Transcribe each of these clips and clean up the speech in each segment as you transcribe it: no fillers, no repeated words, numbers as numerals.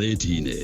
Ngathĩti-inĩ.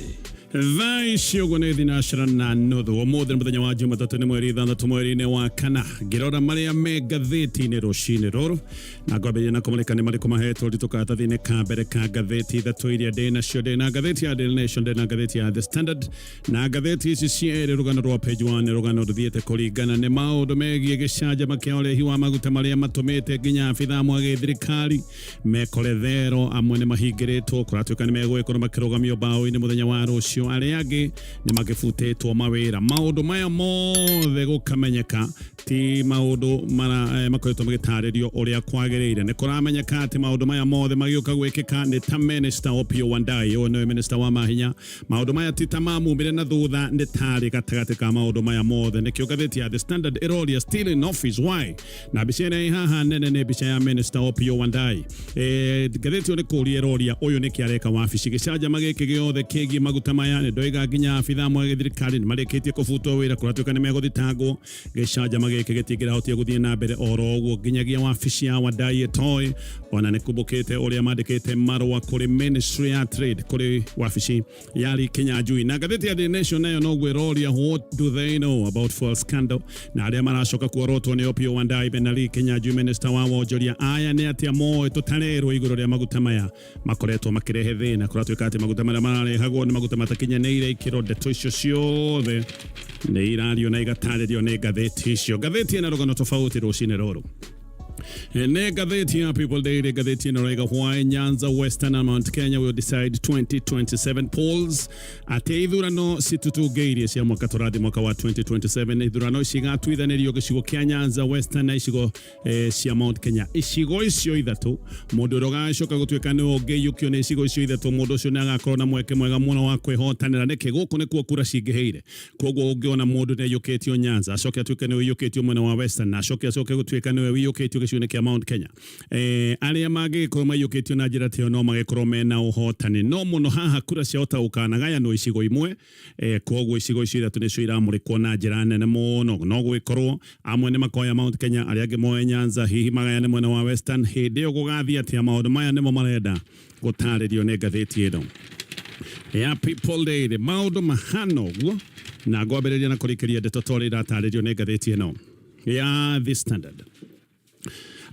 Thaa ici ũguo nĩ thinacara na nuthu. Ũmũthĩ nĩ mũthenya wa Jumatatũ, nĩ mweri 6 mweri-inĩ wa 4. Ngĩrora marĩa me ngathĩti-inĩ rũcinĩ rũrũ, na ngwambĩrĩria na kũmũrĩka nĩ marĩkũ mahetwo ũritũ karatathi-inĩ ka mbere ka ngathĩti ithatũ iria ndĩ nacio. Ndĩ na ngathĩti ya Daily Nation, ndĩ na ngathĩti ya The Standard, na ngathĩti ici cierĩ rũgano rwa page 1 nĩ rũgano rũthiĩte kũringana nĩ maũndũ megiĩ gĩcanjama kĩa ũrehi wa maguta marĩa matũmĩte nginya abithaa amwe a gĩthirikari mekore thero. Amwe nĩ mahingĩrĩtwo, kũratuĩka nĩ megũgĩkorwo makĩrũgamio mbaũ-inĩ mũthenya wa rũciũ, arĩa angĩ nĩ makĩbutĩtwo mawĩra. Maũndũ maya mothe gũkamenyeka ti maũndũ mara makoretwo magĩtarĩrio ũrĩa kwagĩrĩire. Nĩ kũramenyeka atĩ maũndũ maya mothe magĩũka gwĩkĩka nĩ ta Minister Opiyo Wandayi, ũyũ nĩwe Minister wa mahinya. Maũndũ maya ti ta mamumire na thutha, nĩ tarĩ gatagatĩ ka maũndũ maya mothe. Nĩkĩo ngathĩti ya The Standard ĩroria, "Still in office, why?" Na mbica ĩrĩa ĩ haha nene nĩ mbica ya Minister Opiyo Wandayi. Ngathĩti ĩyo nĩ kũria ĩroria, ũyũ nĩkĩ areka wabici? Gĩcanjama gĩkĩ gĩothe kĩgiĩ maguta maya, nĩ ndoiga nginya abithaa amwe a gĩthirikari nĩ marĩkĩtie kũbutwo wĩra, kũratuĩka nĩ megũthitangwo. Gĩcanjama gĩkĩ gĩtingĩrahotire gũthiĩ na mbere oro ũguo nginyagia wabici ya Wandayi ĩtoĩ. Ona nĩ kumbũkĩte ũrĩa mandĩkĩte marũa kũrĩ Ministry ya Trade, kũrĩ wabici ya Lee Kinyanjui. Na ngathĩti ya The Nation nayo noguo ĩroria, "What do they know about fuel scandal?" Na arĩa maracoka kuorotwo nĩ Opiyo Wandayi na Lee Kinyanjui, minister wa wonjoria. Aya nĩ atĩa moĩ tũtarerwo igũrũ rĩa maguta maya makoretwo makĩrehe thĩna? Kũratuĩka atĩ maguta marĩa mararehagwo nĩ maguta matakinyanĩire ikĩro. Ndeto icio ciothe nĩ irario na igatarĩrio nĩ ngathĩti icio. Ngathĩti ĩna rũgano tofauti rũcinĩ rũrũ nĩ ngathĩti ya People Daily. Ngathĩti ĩno raiga, "Why Nyanza, Western and Mount Kenya will decide 2027 polls," atĩ ithurano citutungĩirie cia mwaka tũrathi mwaka wa 2027, ithurano ici igatuithanĩrio gĩcigo kĩa Nyanza, Western na icigo cia Mount Kenya. Icigo icio ithatũ, mũndũ ũrĩa ũgacoka gũtuĩka nĩwe ũngĩiyũkio nĩ icigo icio ithatũ, mũndũ ũcio nĩ agakorwo na mweke mwega mũno wa kwĩhotanĩra. Nĩkĩ? Gũkũ nĩkuo kura cingĩhĩire. Koguo ũngĩona mũndũ nĩ aiyũkĩtio Nyanza, acoke atuĩke nĩwe ũiyũkĩtio mwena wa Western, na acoke acoke gũtuĩka nĩwe ũiyũkĩtio gĩcigo-inĩ kĩa Mount Kenya, arĩa mangĩgĩkorwo maiyũkĩtio na njĩra ta ĩyo no magĩkorwo mena ũhotani. No mũno haha kura ciahota gũkanagayanwo icigo imwe. Koguo icigo icio ithatũ nĩcio iramũrĩkwo na njĩra nene mũno. No gũgĩkorwo amwe nĩ makoya Mount Kenya, arĩa angĩ moe Nyanza, hihi magayane mwena wa Western. Hĩndĩ ĩyo gũgathiĩ atĩa? Maũndũ maya nĩmo marenda gũtarĩrio nĩ ngathĩti ĩno ya People Daily. Maũndũ mahana ũguo, na ngwambĩrĩria na kũrĩkĩria ndeto ta ũrĩa iratarĩrio nĩ ngathĩti ĩno ya The Standard.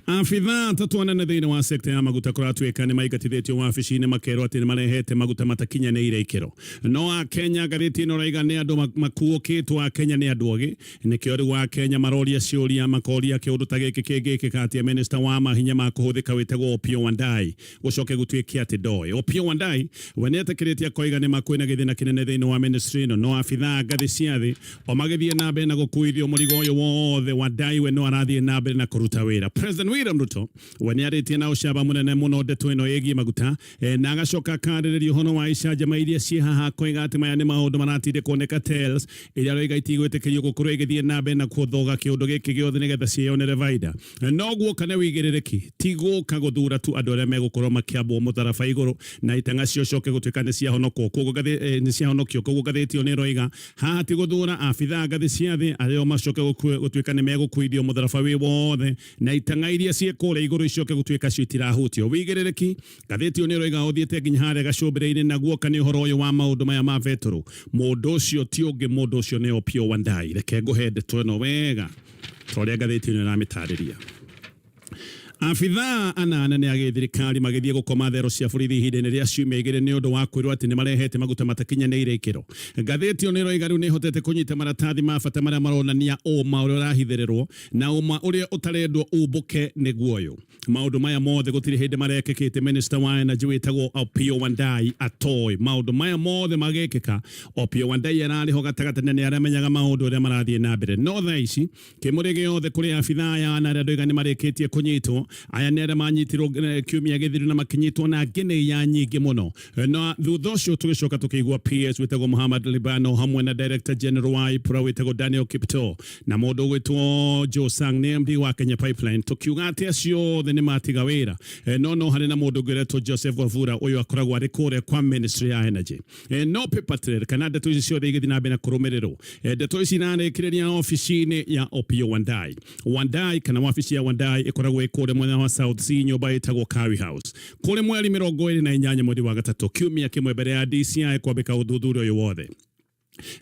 Abithaa atatũ anene thĩinĩ wa sekta ya maguta kũratuĩka nĩ maingatithĩtio wabici-inĩ, makerwo atĩ nĩ marehete maguta matakinyanĩire ikĩro. No Akenya, ngathĩti ĩno ĩraiga, nĩ andũ makuũkĩtwo. Akenya nĩ andũ ogĩ, nĩkĩo rĩu Akenya maroria ciũria, makoria kĩũndũ ta gĩkĩ kĩngĩkĩka atĩa minister wa mahinya ma kũhũthĩka wĩtagwo Opiyo Wandayi gũcoke gũtuĩke atĩ ndoĩ. Opiyo Wandayi we nĩetĩkĩrĩte akoiga nĩ ma kwĩna gĩthĩna kĩnene thĩinĩ wa ministry ĩno, no abithaa ngathĩ cia thĩ o magĩthiĩ na mbere na gũkuithio mũrigo ũyũ wothe, Wandayi we no arathiĩ na mbere na kũruta wĩra. President William Ruto we nĩarĩtie na ũcamba mũnene mũno ndeto ĩno ĩgiĩ maguta, na agacoka akarĩrĩria ũhoro wa icanjama iria ciĩ haha, akoiga atĩ maya nĩ maũndũ maratindĩkwo nĩ cartels iria aroiga itigwĩtĩkĩrio gũkorwo igĩthiĩ na mbere na kũthoga kĩũndũ gĩkĩ gĩothe nĩgetha ciĩyonere baida. No guoka nĩ wĩigĩrĩrĩki, ti gũka gũthura tu andũ arĩa megũkorwo makĩambwo mũtharaba igũrũ na itang'a cio coke gũtuĩka nĩ ciahonokwo. Koguo nĩ ciahonokio. Koguo ngathĩti ĩyo nĩ ĩroiga haha ti gũthura abithaa ngathĩ cia thĩ arĩa macoke gũtuĩka nĩ megũkuithio mũtharaba wĩ wothe na itang'a iria ciĩ kũrĩa igũrũ icoke gũtuĩka cio itirahutio. Wĩigĩrĩrĩki, ngathĩti ĩyo nĩ ĩroiga, ũthiĩte nginya harĩa gacũmbĩrĩ-inĩ, na guoka nĩ ũhoro ũyũ wa maũndũ maya ma betũrũ. Mũndũ ũcio ti ũngĩ, mũndũ ũcio nĩ Opiyo Wandayi. Reke ngũhe ndeto ĩno wega ta ũrĩa ngathĩti ĩno ĩramĩtarĩria. Abithaa ana anene a gĩthirikari magĩthiĩ gũkoma thero cia borithi ihinda-inĩ rĩa ciumia 2 nĩ ũndũ wa kwĩrwo atĩ nĩ marehete maguta matakinyanĩire ikĩro. Ngathĩti ĩyo nĩ ĩroiga rĩu nĩ ĩhotete kũnyita maratathi ma bata marĩa maronania ũma ũrĩa ũrahithĩrĩrwo na ũma ũrĩa ũtarendwo umbũke nĩguo ũyũ. Maũndũ maya mothe gũtirĩ hĩndĩ marekĩkĩte Minister wa Energy wĩtagwo Opiyo Wandayi atoĩ. Maũndũ maya mothe magĩkĩka, Opiyo Wandayi ararĩ ho gatagatĩ na nĩ aramenyaga maũndũ ũrĩa marathiĩ na mbere. No thaa ici kĩmũrĩ gĩothe kũrĩ abithaa aya ana arĩa ndoiga nĩ marĩkĩtie kũnyitwo. Aya nĩ arĩa manyitirwo kiumia gĩthiru na makĩnyitwo na ngenĩia nyingĩ mũno. Na thutha ũcio tũgĩcoka tũkĩigua PS wĩtagwo Muhammad Libano hamwe na Director General wa IPRA wĩtagwo Daniel Kiptoo na mũndũ ũgwĩtwo Joe Sang nĩ MD wa Kenya Pipeline, tũkiuga atĩ acio othe nĩ matiga wĩra. No harĩ na mũndũ ũngĩ ũretwo Joseph Wafula, ũyũ akoragwo arĩ kũrĩa kwa Ministry ya Energy. No paper trail kana ndeto ici ciothe igĩthiĩ na mbere na kũrũmĩrĩrwo, ndeto ici irarĩkĩrĩria obici-inĩ ya Opiyo Wandayi. Wandayi kana wabici ya Wandayi ĩkoragwo ĩ kũrĩa kũrĩa mwena wa South C, nyũmba ĩtagwo Curry House, kũrĩ mweri 28 mweri wa gatatũ, kiumia kĩmwe mbere ya DCI kwambĩka ũthuthuria ũyũ wothe.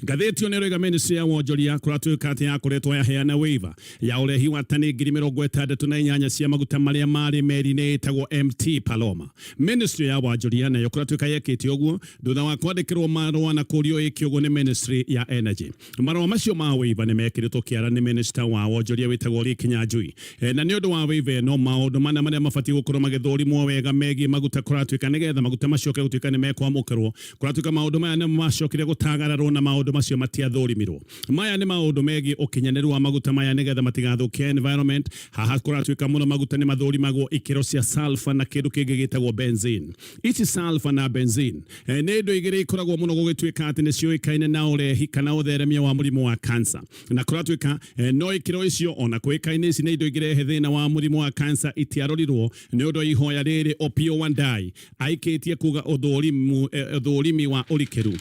Ngathĩti ĩyo nĩĩroiga ministry ya wonjoria kũratuĩka atĩ yakoretwo yaheana waiver ya ũrehi wa tani 68,000 cia maguta marĩa marĩ meri-inĩ ĩtagwo MT Paloma. Ministry ya wanjoria nayo kũratuĩka yekĩte ũguo thutha wa kwandĩkĩrwo marũa na kũrio ĩke ũguo nĩ ministry ya energy. Marũa macio ma waiver nĩ mekĩrĩtwo kĩara nĩ minister wa wonjoria wĩtagwo Lee Kinyanjui. Na nĩ ũndũ wa waiver ĩno, maũndũ mana marĩa mabatiĩ gũkorwo magĩthũrimwo wega megiĩ maguta kũratuĩka nĩgetha maguta macoke gũtuĩka nĩ mekwamũkĩrwo. Kũratuĩka maũndũ maya nĩmo macokire gũtagararwo na maũndũ macio matiathũrimirwo. Maya nĩ maũndũ megiĩ ũkinyanĩru wa maguta maya nĩgetha matigathũkie environment. Haha kũratuĩka mũno maguta nĩ mathũrimagwo ikĩro cia sulfur na kĩndũ kĩngĩ gĩtagwo benzene. Ici sulfur na benzene nĩ indo igĩrĩ ikoragwo mũno gũgĩtuĩka atĩ nĩ ciũĩkaine na ũrehi kana ũtheremia wa mũrimũ wa cancer. Na kũratuĩka no ikĩro icio ona kũĩkaine ici nĩ indo ingĩrehe thĩna wa mũrimũ wa cancer itiarorirwo nĩ ũndũ wa ihoya rĩrĩ Opiyo Wandayi aikĩtie kuga ũthũrimi wa ũrikĩru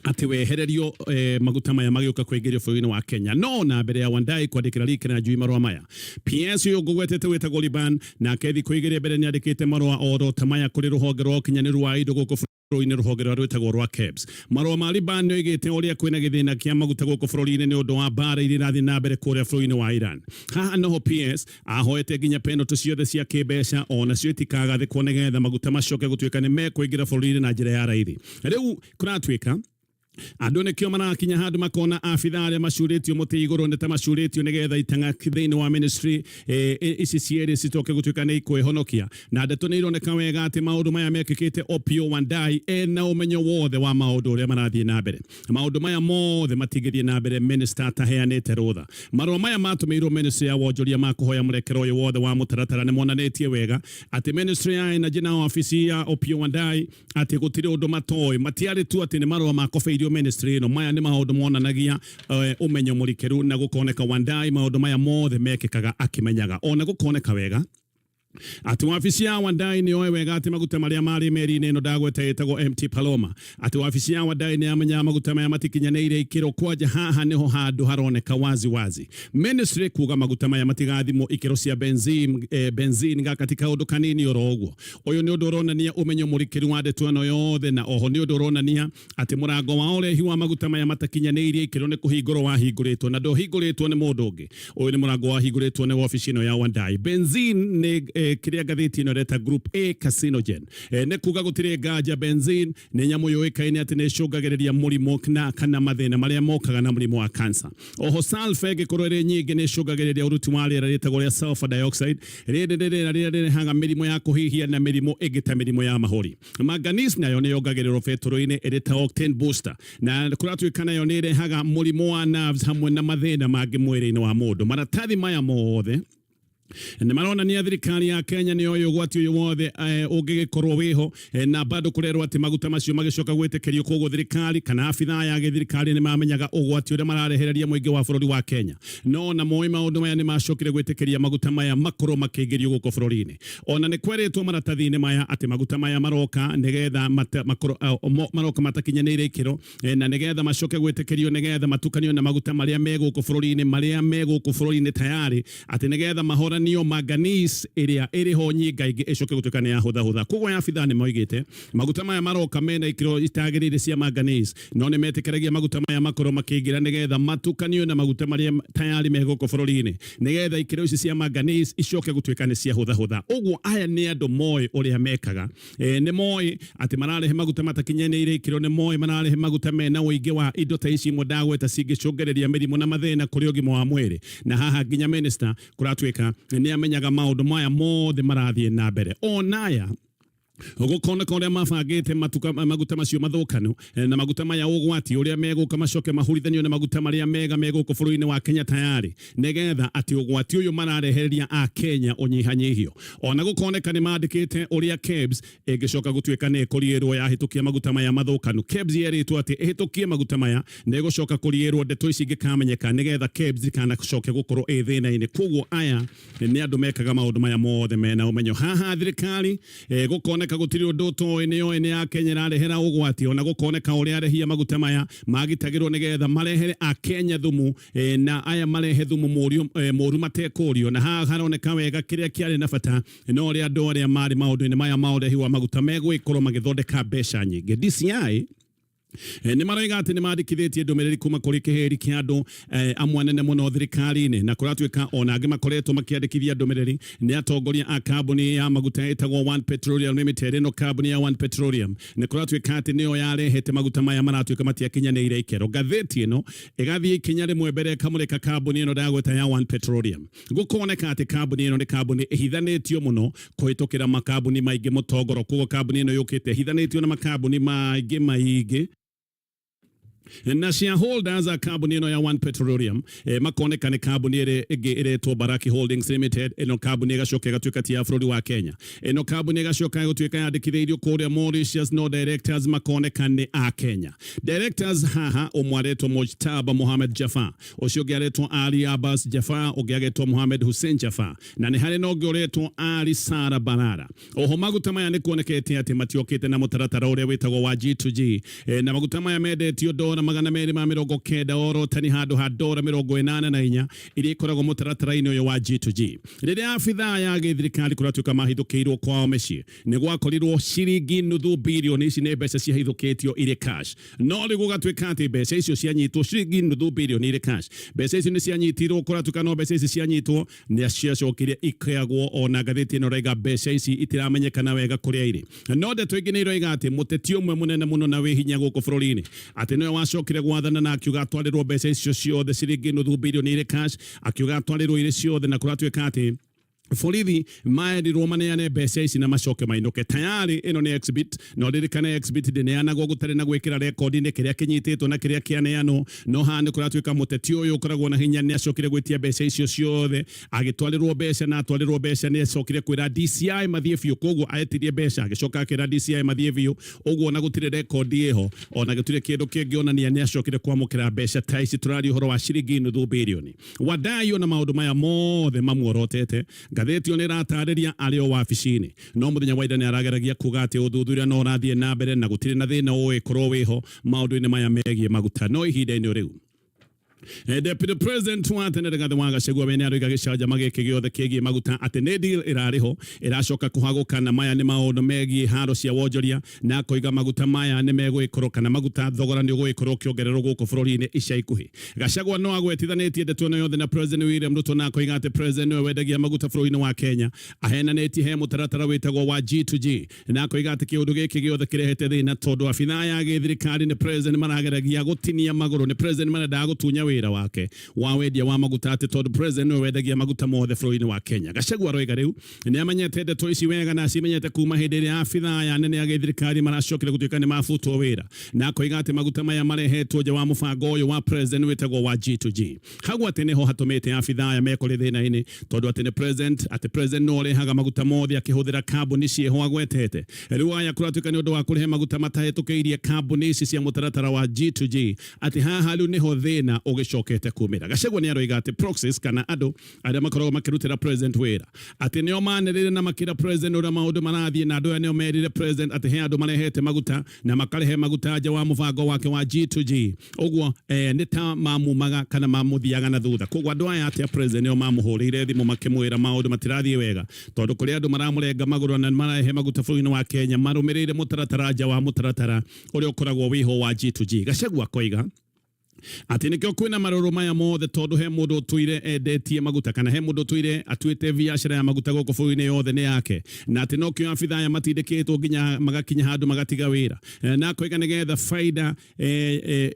atĩ wehererio maguta maya magĩũka kũingĩrio bũrũri-inĩ wa Kenya. No na mbere ya Wandayi kwandĩkĩra Lee Kinyanjui marũa maya, PS ũyũ ngũgwetete wĩtagwo Liban nake thikũ igĩrĩ mbere nĩandĩkĩte marũa oro ta maya kũrĩ rũhonge rwa ũkinyanĩru wa indo gũkũ bũrũri-inĩ, rũhonge rũrĩa rwĩtagwo rwa KEBS. Marũa ma Liban nĩoigĩte ũrĩa kwĩna gĩthĩna kĩa maguta gũkũ bũrũri-inĩ nĩ ũndũ wa mbara iria irathiĩ na mbere kũrĩa bũrũri-inĩ wa Iran. Haha noho PS ahoete nginya penalty ciothe cia kĩmbeca onacio itikagathĩkwo nĩgetha maguta macoke gũtuĩka nĩ mekũingĩra bũrũri-inĩ na njĩra ya raithi. Rĩu kũratuĩka andũ nĩkĩo marakinya handũ makona abitha arĩa macurĩtio mũtĩ igũrũ nĩ ta macurĩtio nĩgetha itang'a thĩinĩ wa ministry ici cierĩ citoke gũtuĩka nĩ ikwĩhonokia. Na ndeto nĩ ironeka wega atĩ maũndũ maya mekĩkĩte Opiyo Wandayi ena ũmenyo wothe wa maũndũ ũrĩa marathiĩ na mbere. Maũndũ maya mothe matingĩthiĩ na mbere minister ataheanĩte rũtha. Marũa maya matũmĩirwo ministry ya wonjoria ma kũhoya mũrekero ũyũ wothe wa mũtaratara nĩ monanĩtie wega atĩ ministry ya energy na wabici ya Opiyo Wandayi atĩ gũtirĩ ũndũ matoĩ. Matiarĩ tu atĩ nĩ marũa makobeirio ministry ĩno, maya nĩ maũndũ monanagia ũmenyo mũrikĩru na gũkoneka Wandayi maũndũ maya mothe mekĩkaga akĩmenyaga. Ona gũkoneka wega atĩ wabici ya Wandayi nĩ yoĩ wega atĩ maguta marĩa marĩ meri-inĩ ĩno ndagweta ĩtagwo MT Paloma, atĩ wabici ya Wandayi nĩ yamenyaga maguta maya matikinyanĩire ikĩro. Kwanja haha nĩho handũ haroneka wazi wazi ministry kuga maguta maya matigathimwo ikĩro cia benzene gaka ti kaũndũ kanini oro ũguo. Ũyũ nĩ ũndũ ũronania ũmenyo mũrikĩru wa ndeto ĩno yothe, na oho nĩ ũndũ ũronania atĩ mũrango wa ũrehi wa maguta maya matakinyanĩirie ikĩro nĩ kũhingũrwo wahingũrĩtwo, na ndũhingũrĩtwo nĩ mũndũ ũngĩ. Ũyũ nĩ mũrango wahingũrĩtwo nĩ wabici ĩno ya Wandayi. Benzene nĩ kĩrĩa ngathĩti ĩno ĩreta group A carcinogen. Nĩ kuga gũtirĩ nganja benzene nĩ nyamũ yũĩkaine atĩ nĩ ĩcũngagĩrĩria mũrimũ na kana mathĩna marĩa mokaga na mũrimũ wa cancer. Oho sulfur ĩngĩkorwo ĩrĩ nyingĩ nĩ ĩcũngagĩrĩria ũruti wa rĩera rĩtagwo rĩa sulfur dioxide. Rĩrĩ nĩ rĩera rĩrĩa rĩrehaga mĩrimũ ya kũhihia na mĩrimũ ĩngĩ ta mĩrimũ ya mahũri. Manganese nayo nĩ yongagĩrĩrwo betũrũ-inĩ ĩrĩ ta octane booster, na kũratuĩka nayo nĩ ĩrehaga mũrimũ wa nerves hamwe na mathĩna mangĩ mwĩrĩ-inĩ wa mũndũ. Maratathi maya mothe nĩ maronania thirikari ya Kenya nĩ yoĩ ũgwati ũyũ wothe ũngĩgĩkorwo wĩho, na bado kũrerwo atĩ maguta macio magĩcoka gwĩtĩkĩrio. Koguo thirikari kana abithaa ya gĩthirikari nĩ mamenyaga ũgwati ũrĩa mararehereria mũingĩ wa bũrũri wa Kenya, no na moĩ maũndũ maya nĩ macokire gwĩtĩkĩria maguta maya makorwo makĩingĩrio gũkũ bũrũri-inĩ. Ona nĩ kwerĩtwo maratathi-inĩ maya atĩ maguta maya maroka nĩgetha maroka matakinyanĩire ikĩro, na nĩgetha macoke gwĩtĩkĩrio nĩgetha matukanio na maguta marĩa me gũkũ bũrũri-inĩ, marĩa me gũkũ bũrũri-inĩ tayari, atĩ nĩgetha mahoranio manganese ĩrĩa ĩrĩ ho nyingaingĩ ĩcoke gũtuĩka nĩ yahũthahũtha. Koguo abithaa nĩ moigĩte maguta maya maroka mena ikĩro itagĩrĩire cia manganese, no nĩ metĩkĩragia maguta maya makorwo makĩingĩra nĩgetha matukanio na maguta marĩa tayari me gũkũ bũrũri-inĩ, nĩgetha ikĩro ici cia manganese icoke gũtuĩka nĩ ciahũthahũtha. Ũguo aya nĩ andũ moĩ ũrĩa mekaga. Nĩ moĩ atĩ mararehe maguta matakinyanĩire ikĩro, nĩ moĩ mararehe maguta mena ũingĩ wa indo ta ici imwe ndagweta cingĩcũngĩrĩria mĩrimũ na mathĩna kũrĩ ũgima wa mwĩrĩ. Na haha nginya minister kũratuĩka nĩ amenyaga maũndũ maya mothe marathiĩ na mbere. Onaya gũkoneka ũrĩa mabangĩte maguta macio mathũkanu na maguta maya ũgwati ũrĩa megũka macoke mahurithanio na maguta marĩa mega me gũkũ bũrũri-inĩ wa Kenya tayari, nĩgetha atĩ ũgwati ũyũ mararehereria a Kenya ũnyihanyihio. Ona gũkoneka nĩ mandĩkĩte ũrĩa KEBS ĩngĩcoka gũtuĩka nĩ ĩkũriĩrwo yahĩtũkia maguta maya mathũkanu. KEBS yerĩtwo atĩ ĩhĩtũkie maguta maya nĩ ĩgũcoka kũriĩrwo ndeto ici ingĩkamenyeka, nĩgetha KEBS ndikanacoke gũkorwo ĩ thĩna-inĩ. Koguo aya nĩ andũ mekaga maũndũ maya mothe mena ũmenyo. Haha thirikari gũkoneka Gũkoneka gũtirĩ ũndũ ũtoĩ nĩoĩ nĩ ya Kenya ĩrarehera ũgwati, ona gũkoneka ũrĩa arĩhi a maguta maya magitagĩrwo nĩgetha marehere Akenya thumu na aya marehe thumu mũru matekũrio. Na haha haroneka wega kĩrĩa kĩarĩ na bata no ũrĩa andũ arĩa marĩ maũndũ-inĩ maya ma ũrehi wa maguta megũgĩkorwo magĩthondeka mbeca nyingĩ. DCI nĩ maroiga atĩ nĩ mandĩkithĩtie ndũmĩrĩri kuma kũrĩ kĩhĩri kĩa andũ amwe anene mũno thirikari-inĩ, na kũratuĩka ona angĩ makoretwo makĩandĩkithia ndũmĩrĩri nĩ atongoria a kambuni ya maguta ĩtagwo One Petroleum Limited. Ĩno kambuni ya One Petroleum nĩ kũratuĩka atĩ nĩyo yarehete maguta maya maratuĩka matiakinyanĩire ikĩro. Ngathĩti ĩno ĩgathiĩ ikinya rĩmwe mbere ĩkamũrĩka kambuni ĩno ndagweta ya One Petroleum. Gũkoneka atĩ kambuni ĩno nĩ kambuni ĩhithanĩtio mũno kũhĩtũkĩra makambuni maingĩ mũtongoro. Koguo kambuni ĩno yũkĩte ĩhithanĩtio na makambuni maingĩ maingĩ, na shareholders a kambuni ĩno ya One Petroleum makoneka nĩ kambuni ĩrĩa ĩngĩ ĩretwo Baraki Holdings Limited. Ĩno kambuni ĩgacoka ĩgatuĩka ti ya bũrũri wa Kenya. Ĩno kambuni ĩgacoka ĩgũtuĩka yandĩkithĩirio kũrĩa Mauritius, no directors makoneka nĩ a Kenya. Directors haha ũmwe aretwo Mojtaba Mohamed Jafar, ũcio ũngĩ aretwo Ali Abbas Jafar, ũngĩ agetwo Mohamed Hussein Jafar, na nĩ harĩ na ũngĩ ũretwo Ali Sara Barara. Oho maguta maya nĩ kuonekete atĩ matiokĩte na mũtaratara ũrĩa wĩtagwo wa G2G, na maguta maya mendetio ndora 290 oro tani handũ ha ndora 84 iria ikoragwo mũtaratara-inĩ ũyũ wa G2G. Rĩrĩa abithaa ya gĩthirikari kũratuĩka mahithũkĩirwo kwao mĩciĩ, nĩ gwakorirwo ciringi nuthu birioni. Ici nĩ mbeca ciahithũkĩtio irĩ cash, no rĩu gũgatuĩka atĩ mbeca icio cianyitwo, ciringi nuthu birioni irĩ cash, mbeca icio nĩ cianyitirwo. Kũratuĩka no mbeca ici cianyitwo nĩ ciacokire ikĩagwo. Ona ngathĩti ĩno ĩraiga mbeca ici itiramenyekana wega kũrĩa irĩ. No ndeto ingĩ nĩ iroiga atĩ mũteti ũmwe mũnene mũno na wĩ hinya gũkũ bũrũri-inĩ atĩ nĩwe wacokire gwathana na akiuga atwarĩrwo mbeca icio ciothe, ciringi nuthu birioni irĩ cash, akiuga atwarĩrwo irĩ ciothe. Na kũratuĩka atĩ borithi maerirwo maneane mbeca ici na macoke mainũke. Tayari ĩno nĩ exhibit, na ũririkane exhibit ndĩneanagwo gũtarĩ na gwĩkĩra rekondi-inĩ kĩrĩa kĩnyitĩtwo na kĩrĩa kĩaneanwo. No haha nĩ kũratuĩka mũteti ũyũ ũkoragwo na hinya nĩ acokire gwĩtia mbeca icio ciothe, agĩtwarĩrwo mbeca, na atwarĩrwo mbeca nĩ acokire kwĩra DCI mathiĩ biũ. Koguo etirie mbeca, agĩcoka akĩra DCI mathiĩ biũ ũguo, na gũtirĩ rekondi ĩho, ona gũtirĩ kĩndũ kĩngĩonania nĩ acokire kwamũkĩra mbeca ta ici. Tũraria ũhoro wa ciringi nuthu birioni. Wadai ona maũndũ maya mothe mamuorotete, ngathĩti ĩyo nĩ ĩratarĩria arĩ o wabici-inĩ, no mũthenya wa ira nĩ arageragia kuga atĩ ũthuthuria no ũrathiĩ na mbere na gũtirĩ na thĩna ũgĩkorwo wĩho maũndũ-inĩ maya megiĩ maguta. No ihinda-inĩ rĩu Deputy President wa tene Rigathi wa Gachagua we nĩ aroiga gĩcanjama gĩkĩ gĩothe kĩgiĩ maguta atĩ nĩ deal ĩrarĩ ho ĩracoka kũhagũka, na maya nĩ maũndũ megiĩ haro cia wonjoria, na akoiga maguta maya nĩ megũgĩkorwo kana maguta thogora nĩ ũgũgĩkorwo ũkĩongererwo gũkũ bũrũri-inĩ ica ikuhĩ. Gachagua no agwetithanĩtie ndeto ĩno yothe na President William Ruto, na akoiga atĩ President nĩwe wendagia maguta bũrũri-inĩ wa Kenya, ahenanĩtie he mũtaratara wĩtagwo wa G2G, na akoiga atĩ kĩũndũ gĩkĩ gĩothe kĩrehete thĩna tondũ abithaa ya gĩthirikari nĩ President marageragia gũtinia magũrũ, nĩ President marendaga gũtunya wĩra wake wa wendia wa maguta, atĩ tondũ President nĩwe wendagia maguta mothe bũrũri-inĩ wa Kenya. Gachagua aroiga rĩu nĩ amenyete ndeto ici wega na acimenyete kuma hĩndĩ ĩrĩa abithaa ya nene ya gĩthirikari maracokire gũtuĩka nĩ mabutwo wĩra, na akoiga atĩ maguta maya marehetwo nja wa mũbango ũyũ wa President wĩtagwo wa G2G. Hau atĩ nĩho hatũmĩte abithaa aya mekore thĩna-inĩ, tondũ atĩ nĩ President, atĩ President nĩwe ũrehaga maguta mothe akĩhũthĩra kambuni ciĩho agwetete. Rĩu aya kũratuĩka nĩ ũndũ wa kũrehe maguta matahĩtũkĩirie kambuni ici cia mũtaratara wa G2G, atĩ haha rĩu nĩho thĩna ũgĩcokete kumĩra. Gachagua nĩ aroiga atĩ proxies kana andũ arĩa makoragwo makĩrutĩra President wĩra atĩ nĩo manĩrĩire na makĩra President ũrĩa maũndũ marathiĩ, na andũ aya nĩo merire President atĩ he andũ marehete maguta na makarehe maguta nja wa mũbango wake wa G2G. Ũguo nĩ ta mamumaga kana mamũthiaga na thutha. Koguo andũ aya atĩ a President nĩo mamũhũrĩire thimũ makĩmwĩra maũndũ matirathiĩ wega, tondũ kũrĩ andũ maramũrenga magũrũ na marehe maguta bũrũri-inĩ wa Kenya marũmĩrĩire mũtaratara nja wa mũtaratara ũrĩa ũkoragwo wĩho wa G2G. Gachagua akoiga atĩ nĩkĩo kwĩna marũrũ maya mothe, tondũ he mũndũ ũtũire endetie maguta kana he mũndũ ũtũire atuĩte biacara ya maguta gũkũ bũrũri-inĩ yothe nĩ yake, na atĩ nokĩo abithaa aya matindĩkĩtwo nginya magakinya handũ magatiga wĩra. Na akoiga nĩgetha baida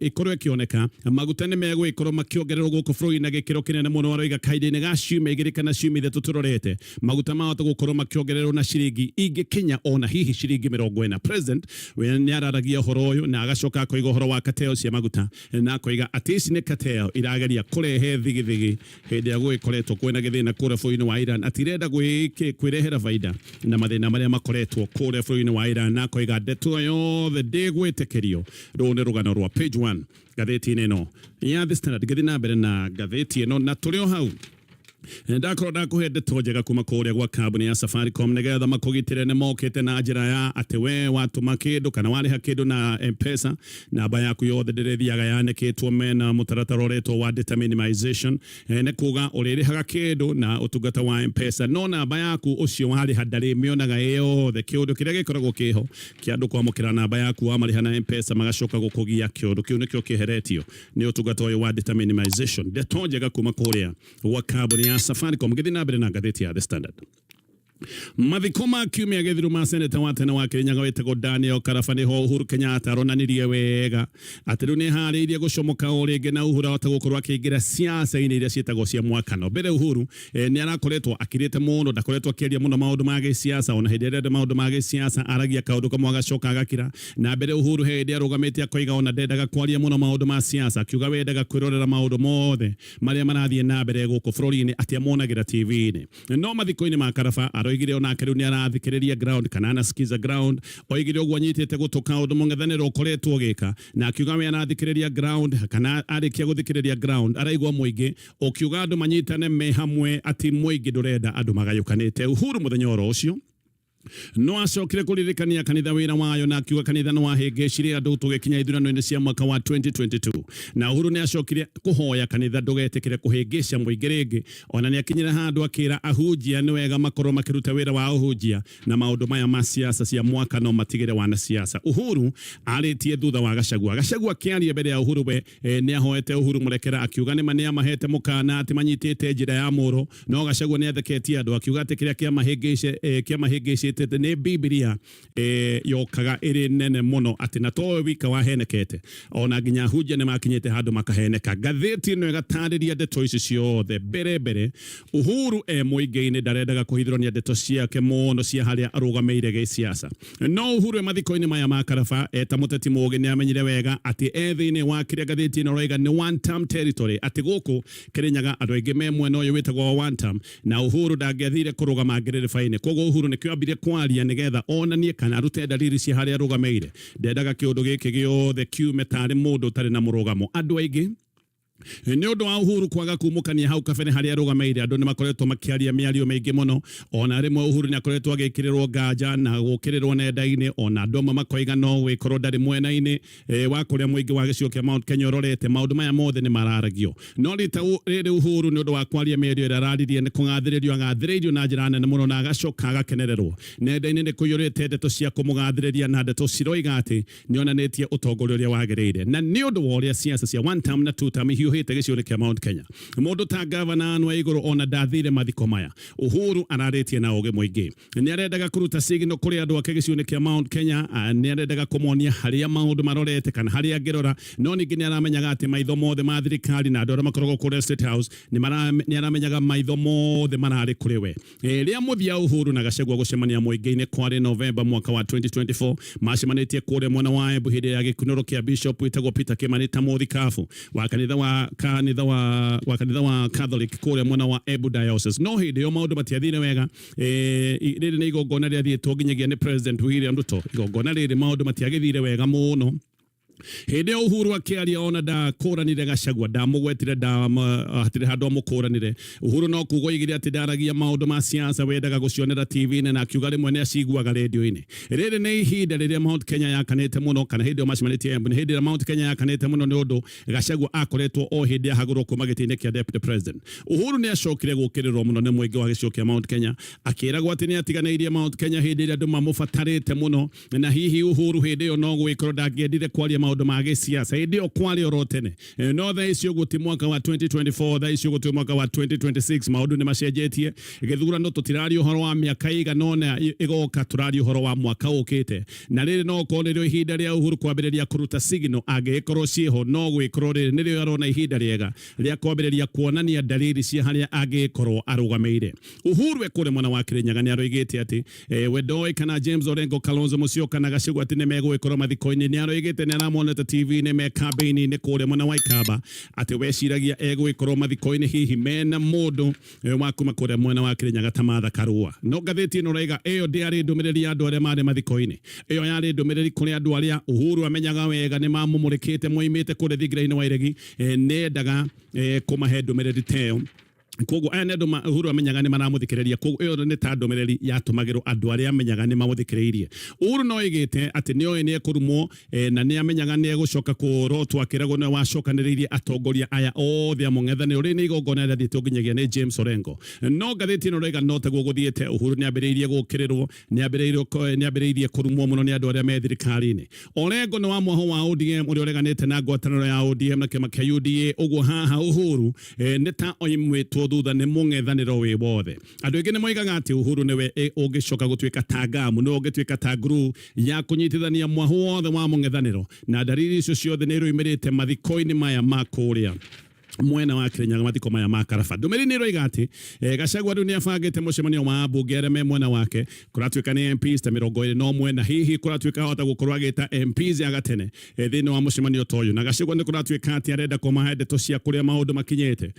ĩkorwo ĩkĩoneka, maguta nĩ megũgĩkorwo makĩongererwo gũkũ bũrũri na gĩkĩro kĩnene mũno. Aroiga kahinda-inĩ ga ciumia 2 kana ciumia 3 tũrorete, maguta mahota gũkorwo makĩongererwo na ciringi ingĩkinya ona hihi ciringi 40. President we nĩ araragia ũhoro ũyũ na agacoka akoiga ũhoro wa cartel cia maguta, na akoiga atĩ ici nĩ cartel irageria kũrehe thigithigi hĩndĩ ĩrĩa gũgĩkoretwo kwĩna gĩthĩna kũrĩa bũrũri-inĩ wa Iran, atĩ irenda kwĩrehera baida na mathĩna marĩa makoretwo kũrĩa bũrũri-inĩ wa Iran, na akoiga ndeto yothe ndĩgwĩtĩkĩrio. Rũrũ nĩ rũgano rwa page 1 ngathĩti-inĩ ĩno ya The Standard. Ngĩthiĩ na mbere na ngathĩti ĩno na tũrĩ o hau. Ndakorwo ndakũhe ndeto njega kuma kũrĩa gwa kambuni ya Safaricom nĩgetha makũgitĩre. Nĩ mokĩte na njĩra ya atĩ we watũma kĩndũ kana warĩha kĩndũ na M-Pesa, namba yaku yothe ndĩrĩthiaga yanĩkĩtwo. Mena mũtaratara ũretwo wa data minimization. Nĩ kuga ũrĩrĩhaga kĩndũ na ũtungata wa M-Pesa, no namba yaku ũcio warĩha ndarĩmĩonaga ĩ yothe. Kĩũndũ kĩrĩa gĩkoragwo kĩho kĩa andũ kwamũkĩra namba yaku wamarĩha na M-Pesa magacoka gũkũgia, kĩũndũ kĩu nĩkĩo kĩeheretio nĩ ũtungata ũyũ wa data minimization. Ndeto njega kuma kũrĩa gwa kambuni ya Safaricom. Ngĩthiĩ na mbere na ngathĩti ya The Standard, mathiko ma kiumia gĩthiru ma seneta wa tene wa Kirinyaga wĩtagwo Daniel Karaba nĩho Uhuru Kenyatta aronanirie wega atĩ rĩu nĩharĩirie gũcomoka o rĩngĩ na Uhuru ahota gũkorwo akĩingĩra siasa-inĩ iria ciĩtagwo cia mwakano. Mbere Uhuru nĩ arakoretwo akirĩte mũno, ndakoretwo akĩaria mũno maũndũ ma gĩsiasa. Ona hĩndĩ ĩrĩa arenda maũndũ ma gĩsiasa aragia kaũndũ kamwe agacoka agakira. Na mbere Uhuru he hĩndĩ arũgamĩte akoiga ona ndendaga kwaria mũno maũndũ ma siasa, akiuga wendaga kwĩrorera maũndũ mothe marĩa marathiĩ na mbere gũkũ bũrũri-inĩ atĩ amonagĩra TV-inĩ. No mathiko-inĩ ma Karaba aroigire onake rĩu nĩ arathikĩrĩria ground kana anasikiza ground. Oigire ũguo anyitĩte gũtũ kaũndũ mũng'ethanĩro ũkoretwo ũgĩka, na akiuga we arathikĩrĩria ground kana arĩkia gũthikĩrĩria ground araigua mũingĩ ũkiuga andũ manyitane me hamwe, atĩ mũingĩ ndũrenda andũ magayũkanĩte. Uhuru mũthenya oro ũcio no acokire kũririkania kanitha wĩra wayo na akiuga kanitha nĩ wahĩngĩcire andũ tũgĩkinya ithurano-inĩ cia mwaka wa 2022. Na Uhuru nĩ acokire kũhoya kanitha ndũgetĩkĩre kũhĩngĩca mũingĩ rĩngĩ. Ona nĩ akinyire handũ akĩra ahunjia nĩ wega makorwo makĩruta wĩra wa ũhunjia na maũndũ maya ma siasa cia mwaka no matigĩre wanasiasa. Uhuru arĩtie thutha wa Gachagua. Gachagua akĩaria mbere ya Uhuru, we nĩ ahoete Uhuru mũrekera, akiuga nĩma nĩ amahete mũkana atĩ manyitĩte njĩra ya mũro. No Gachagua nĩ atheketie andũ akiuga atĩ kĩrĩa kĩamahĩngĩcĩte nĩ Bibilia yokaga ĩrĩ nene mũno, atĩ na towe wika wahenekete, ona nginya ahunjia nĩ makinyĩte handũ makaheneka. Ngathĩti ĩno ĩgatarĩria ndeto ici ciothe. Mbere mbere Uhuru e mũingĩ-inĩ ndarendaga kũhithũrania ndeto ciake mũno cia harĩa arũgamĩire gĩsiasa. No Uhuru e mathiko-inĩ maya ma Karaba, eta mũteti mũũgĩ, nĩ amenyire wega atĩ e thĩinĩ wa kĩrĩa ngathĩti ĩno ĩroiga nĩ one term territory, atĩ gũkũ Kĩrĩnyaga andũ aingĩ me mwena ũyũ wĩtagwo wa one term, na Uhuru ndangĩathire kũrũgama ngĩrĩrĩba-inĩ. Koguo Uhuru nĩkĩo ambire kwaria nĩgetha onanie kana arute dalili cia harĩa arũgamĩire. Ndendaga kĩũndũ gĩkĩ gĩothe kiume tarĩ mũndũ ũtarĩ na mũrũgamo. Andũ aingĩ, nĩ ũndũ wa Uhuru kwaga kumũkania hau kabere harĩa arũgamĩire, andũ nĩ makoretwo makĩaria mĩario mĩingĩ mũno. Ona rĩmwe Uhuru nĩ akoretwo agĩkĩrĩrwo nganja na gũkĩrĩrwo nenda-inĩ, ona andũ amwe makoiga no gũgĩkorwo ndarĩ mwena-inĩ wa kũrĩa mũingĩ wa gĩcigo kĩa Mount Kenya ũrorete. Maũndũ maya mothe nĩ mararagio, no rita rĩrĩ Uhuru, nĩ ũndũ wa kwaria mĩario ĩrĩa araririe, nĩ kũgathĩrĩrio agathĩrĩirio na njĩra nene mũno na agacoka agakenererwo. Nenda-inĩ nĩ kũiyũrĩte ndeto cia kũmũgathĩrĩria na ndeto ciroiga atĩ nĩ onanĩtie ũtongoria ũrĩa wagĩrĩire. Na nĩ ũndũ wa ũrĩa siasa cia one term na two term ihiũhĩte gĩcigo-inĩ kĩa Mount Kenya, mũndũ ta gavana Anne Waigũrũ ona ndathire mathiko maya. Uhuru ararĩtie na ũgĩ mũingĩ. Nĩ arendaga kũruta signal kũrĩ andũ ake gĩcigo-inĩ kĩa Mount Kenya. Nĩ arendaga kũmonia harĩa maũndũ marorete kana harĩa angĩrora, no ningĩ nĩ aramenyaga atĩ maitho mothe ma thirikari na andũ arĩa makoragwo kũrĩa State House nĩ aramenyaga maitho mothe mararĩ kũrĩ we. Rĩa mũthia Uhuru na Gachagua gũcemania mũingĩ-inĩ kwarĩ Novemba mwaka wa 2024. Macemanĩtie kũrĩa mwena wa Embu hĩndĩ ya gĩkunũro kĩa Bishop wĩtagwo Peter Kimani ta mũthikabu wa kanitha wa kanitha wa wa kanitha wa Catholic kũrĩa mwena wa Embu Diocese. No hĩndĩ ĩyo maũndũ matiathire wega. Rĩrĩ nĩ igongona rĩathiĩtwo nginyagia nĩ President William Ruto. Igongona rĩrĩ maũndũ matiagĩthire wega mũno. Hĩndĩ ĩyo Uhuru akĩaria ona ndakũranire Gachagua, ndamũgwetire, hatirĩ handũ amũkũranire. Uhuru no kuga oigire atĩ ndaragia maũndũ ma siasa, wendaga gũcionera TV-inĩ, na akiuga rĩmwe nĩ aciguaga rĩndiũ-inĩ. Rĩrĩ nĩ ihinda rĩrĩa Mount Kenya yakanĩte mũno, kana hĩndĩ ĩyo macemanĩtie Embu nĩ hĩndĩ ĩrĩa Mount Kenya yakanĩte mũno nĩ ũndũ Gachagua akoretwo o hĩndĩ ahagũrwo kuma gĩtĩ-inĩ kĩa deputy president. Uhuru nĩ acokire gũkĩrĩrwo mũno nĩ mũingĩ wa gĩcigo kĩa Mount Kenya, akĩragwo atĩ nĩ atiganĩirie Mount Kenya hĩndĩ ĩrĩa andũ mamũbatarĩte mũno. Na hihi Uhuru hĩndĩ ĩyo no gwĩkorwo ndangĩendire kwaria maũndũ ma gĩsiasa, hĩndĩ ĩyo kwarĩ oro tene. No thaa ici ũguo ti mwaka wa 2024, thaa ici ũguo twĩ mwaka wa 2026, maũndũ nĩ macenjetie. Gĩthurano tũtiraria ũhoro wa mĩaka ĩigana ũna ĩgoka, tũraria ũhoro wa mwaka ũkĩte. Na rĩrĩ no korwo nĩrĩo ihinda rĩa Uhuru kwambĩrĩria kũruta signal angĩgĩkorwo ciĩho. No gwĩkorwo rĩrĩ nĩrĩo arona ihinda rĩega rĩa kwambĩrĩria kuonania dalili cia harĩa angĩgĩkorwo arũgamĩire. Uhuru e kũrĩa mwena wa Kĩrĩnyaga nĩ aroigĩte atĩ we ndoĩ kana James Orengo, Kalonzo Musyoka na Gachagua atĩ nĩ megũgĩkorwo mathiko-inĩ. Nĩ aroigĩte nĩ aramonete TV-inĩ me kambĩini-inĩ kũrĩa mwena wa Ikamba, atĩ weciragia egũgĩkorwo mathiko-inĩ hihi mena mũndũ wa kuma kũrĩa mwena wa Kĩrĩnyaga ta Martha Karua. No ngathĩti ĩno ĩroiga ĩyo ndĩarĩ ndũmĩrĩri ya andũ arĩa marĩ mathiko-inĩ, ĩyo yarĩ ndũmĩrĩri kũrĩ andũ arĩa Uhuru amenyaga wega nĩ mamũmũrĩkĩte moimĩte kũrĩa thingira-inĩ wa iregi. Nĩendaga kũmahe ndũmĩrĩri ta ĩyo. Koguo aya nĩ andũ Uhuru amenyaga nĩ maramũthikĩrĩria. Koguo ĩyo nĩ ta ndũmĩrĩri yatũmagĩrwo andũ arĩa amenyaga nĩ mamũthikĩrĩirie. Uhuru no oigĩte atĩ nĩ oĩ nĩ ekũrumwo na nĩ amenyaga nĩ egũcoka kũrotwo akĩragwo nĩwe wacokanĩrĩirie atongoria aya othe a mũng'ethanĩro. Rĩrĩ nĩ igongona rĩathiĩtwo nginyagia nĩ James Orengo. No ngathĩti ĩno ĩroiga no taguo gũthiĩte. Uhuru nĩ ambĩrĩirie gũkĩrĩrwo, nĩ ambĩrĩirie kũrumwo mũno nĩ andũ arĩa me thirikari-inĩ. Orengo nĩ wa mwaho wa ODM ũrĩa ũreganĩte na ngwatanĩro ya ODM na kĩama kĩa UDA. Ũguo haha Uhuru nĩ ta oimĩtwo thutha nĩ mũng'ethanĩro wĩ wothe. Andũ aingĩ nĩ moigaga atĩ Uhuru nĩwe ũngĩcoka gũtuĩka ta ngamu, nĩwe ũngĩtuĩka ta glue ya kũnyitithania mwahu wothe wa mũng'ethanĩro, na ndariri icio ciothe nĩ iroimĩrĩte mathiko-inĩ maya ma kũrĩa mwena wa Kirinyaga, mathiko maya ma Karaba. Ndũmĩrĩri nĩ ĩroiga atĩ Gachagua rĩu nĩ abangĩte mũcemanio wa ambunge arĩa me mwena wake, kũratuĩka nĩ MPs ta 21, na hihi kũratuĩka ahota gũkorwo agĩta MPs a gatene thĩinĩ wa mũcemanio ta ũyũ. Na Gachagua nĩ kũratuĩka atĩ arenda kũmahe ndeto cia kũrĩa maũndũ makinyĩte,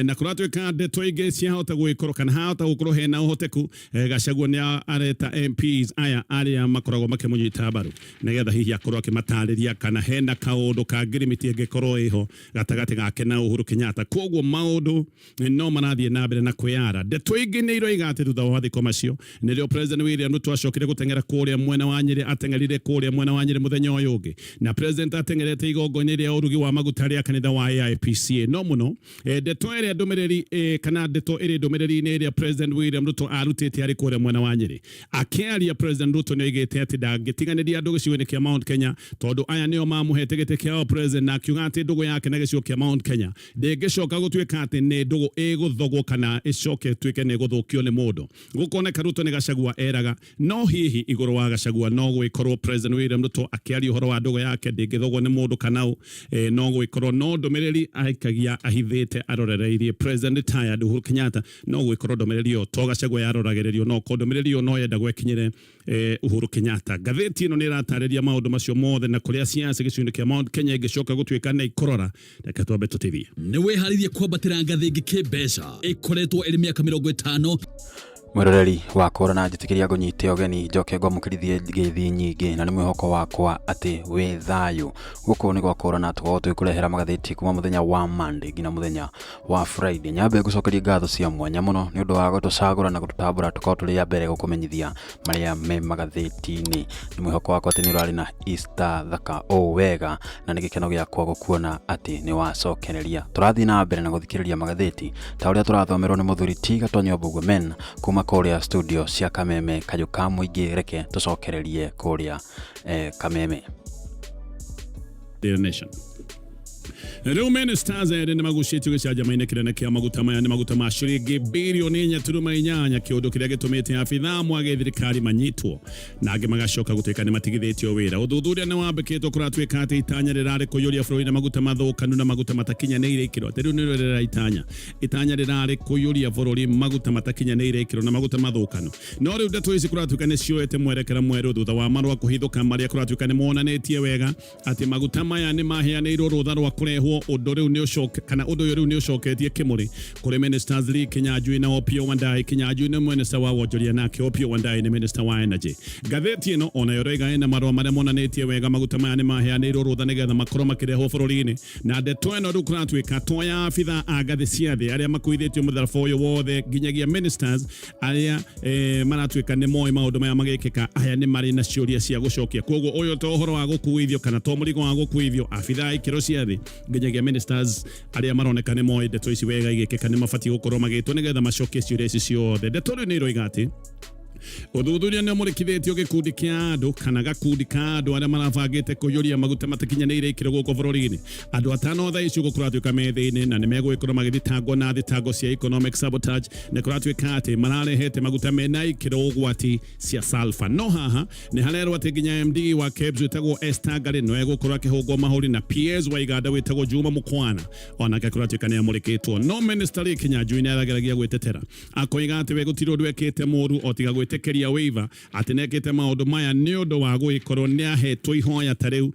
na kũratuĩka ndeto ingĩ ciahota gũgĩkorwo kana hahota gũkorwo hena ũhoteku Gachagua nĩ areta MPs aya arĩa makoragwo makĩmũnyita mbaru nĩgetha hihi akorwo akĩmatarĩria kana hena kaũndũ ka ngirimiti ĩngĩkorwo ĩho gatagatĩ gake na Uhuru Kenyatta. Koguo maũndũ no marathiĩ na mbere na kwĩyara. Ndeto ingĩ nĩ iroiga atĩ thutha wa mathiko macio nĩrĩo President William Ruto acokire gũteng'era kũrĩa mwena wa Nyĩrĩ. Ateng'erire kũrĩa mwena wa Nyĩrĩ mũthenya ũyũ ũngĩ, na President ateng'erete igongona rĩa ũrugi wa maguta rĩa kanitha wa AIPCA. No mũno ndeto ĩrĩa ndũmĩrĩri kana ndeto ĩrĩ ndũmĩrĩri-inĩ ĩrĩa President William Ruto arutĩte arĩ kũrĩa mwena wa Nyĩrĩ. Akĩaria, President Ruto nĩ oigĩte atĩ ndangĩtiganĩria andũ gĩcigo-inĩ kĩa Mount Kenya tondũ aya nĩo mamũhete gĩtĩ kĩa President, na akiuga atĩ ndũgũ yake na gĩcigo kĩa Mount Kenya ndĩngĩcoka gũtuĩka atĩ nĩ ndũgũ ĩgũthogwo kana ĩcoke ĩtuĩke nĩ ĩgũthũkio nĩ mũndũ. Gũkoneka Ruto nĩ Gachagua eraga. No hihi igũrũ wa Gachagua no gũgĩkorwo President William Ruto akĩaria ũhoro wa ndũgũ yake ndĩngĩthogwo nĩ mũndũ kana ũ? No gũgĩkorwo no ndũmĩrĩri aikagia ahithĩte arorereirie President retired Uhuru Kenyatta. No gũgĩkorwo ndũmĩrĩri ĩyo to Gachagua yaroragĩrĩrio, no korwo ndũmĩrĩri ĩyo no yendagwo ĩkinyĩre Uhuru Kenyatta. Ngathĩti ĩno nĩ ĩratarĩria maũndũ macio mothe na kũrĩa ciaca gĩcigo-inĩ kĩa Mount Kenya ĩngĩcoka gũtuĩka nĩ ikũrora. Reke twambe tũtithie. Nĩ wĩharĩirie kwambatĩra ngathĩ ĩngĩ kĩmbeca? Ĩkoretwo ĩrĩ mĩaka 50. Mwĩroreri wa kũrana, njĩtĩkĩria ngũnyite ũgeni njoke ngwamũkĩrithie ngeithi nyingĩ, na nĩ mwĩhoko wakwa atĩ wĩ thayũ. Gũkũ nĩ gwa kũrana, tũkoragwo tũgĩkũrehera magathĩti kuma mũthenya wa Monday nginya mũthenya wa Friday. Nyambe ngũcokerie ngatho cia mwanya mũno nĩ ũndũ wa gũtũcagũra na gũtũtambũra tũkorwo tũrĩ a mbere gũkũmenyithia marĩa me magathĩti-inĩ. Nĩ mwĩhoko wakwa atĩ nĩ ũrarĩ na Easter thaka o wega, na nĩ gĩkeno gĩakwa gũkuona atĩ nĩ wacokereria. Tũrathiĩ na mbere na gũthikĩrĩria magathĩti ta ũrĩa tũrathomerwo nĩ mũthuri ti Gatonyo Mbugua-Men kuma kũrĩa studio cia Kameme Kayũ ka Mũingĩ. Reke tũcokererie kũrĩa Kameme. Daily Nation. Rĩu ministers erĩ nĩ magucĩtio gĩcanjama-inĩ kĩnene kĩa maguta. Maya nĩ maguta ma ciringi birioni 4.8, kĩũndũ kĩrĩa gĩtũmĩte abithaa amwe a gĩthirikari manyitwo na angĩ magacoka gũtuĩka nĩ matigithĩtio wĩra. Ũthuthuria nĩ wambĩkĩtwo, kũratuĩka atĩ itanya rĩrarĩ kũiyũria bũrũri na maguta mathũkanu na maguta matakinyanĩire ikĩro. Atĩ rĩu nĩrĩo rĩrĩa itanya rĩrarĩ kũiyũria bũrũri maguta matakinyanĩire ikĩro na maguta mathũkanu, no rĩu ndeto ici kũratuĩka nĩ cioete mwerekera mwerũ thutha wa marũa kũhithũka marĩa kũratuĩka nĩ monanĩtie wega atĩ maguta maya nĩ maheanĩirwo rũtha rwa kũrehwo. Ũndũ rĩu nĩ ũcoke kana ũndũ ũyũ rĩu nĩ ũcoketie kĩmũrĩ kũrĩ Ministers Lee Kinyanjui na Opiyo Wandayi. Kinyanjui nĩ minister wa wonjoria, nake Opiyo Wandayi nĩ minister wa energy. Ngathĩti ĩno onayo ĩroiga ĩna marũa marĩa monanĩtie wega maguta maya nĩ maheanĩirwo rũtha nĩgetha makorwo makĩrehwo bũrũri-inĩ, na ndeto ĩno rĩu kũratuĩka to ya abithaa a ngathĩ cia thĩ arĩa makuithĩtio mũtharaba ũyũ wothe, nginyagia ministers arĩa maratuĩka nĩ moĩ maũndũ maya magĩkĩka, aya nĩ marĩ na ciũria cia gũcokia. Koguo ũyũ to ũhoro wa gũkuithio kana to mũrigo wa gũkuithio abithaa ikĩro cia thĩ, nginyagia ministers arĩa maroneka nĩ moĩ ndeto ici wega igĩkĩka nĩ mabatiĩ gũkorwo magĩtwo nĩgetha macokie ciũria ici ciothe. Ndeto rĩu nĩ iroiga atĩ ũthuthuria nĩ ũmũrĩkithĩtio gĩkundi kĩa andũ kana gakundi ka andũ arĩa marabangĩte kũiyũria maguta matakinyanĩire ikĩro gũkũ bũrũri-inĩ. Andũ atano thaa ici ũguo kũratuĩka me thĩinĩ na nĩ megũgĩkorwo magĩthitangwo na thitango cia economic sabotage. Nĩ kũratuĩka atĩ mararehete maguta mena ikĩro ũgwati cia sulfur. No haha nĩ harerwo atĩ nginya MD wa KEBS wĩtagwo Esther Ngari no egũkorwo akĩhũngwo mahũri, na PS wa Iganda wĩtagwo Juma Mukwana onake kũratuĩka nĩ amũrĩkĩtwo. No Minister Lee Kinyanjui nĩ arageragia gwĩtetera, akoiga atĩ we gũtirĩ ũndũ ekĩte mũru o tiga gwĩtĩkĩra. Gwĩtĩkĩria waiver atĩ nĩekĩte maũndũ maya nĩ ũndũ wa gũgĩkorwo nĩ ahetwo ihoya ta rĩu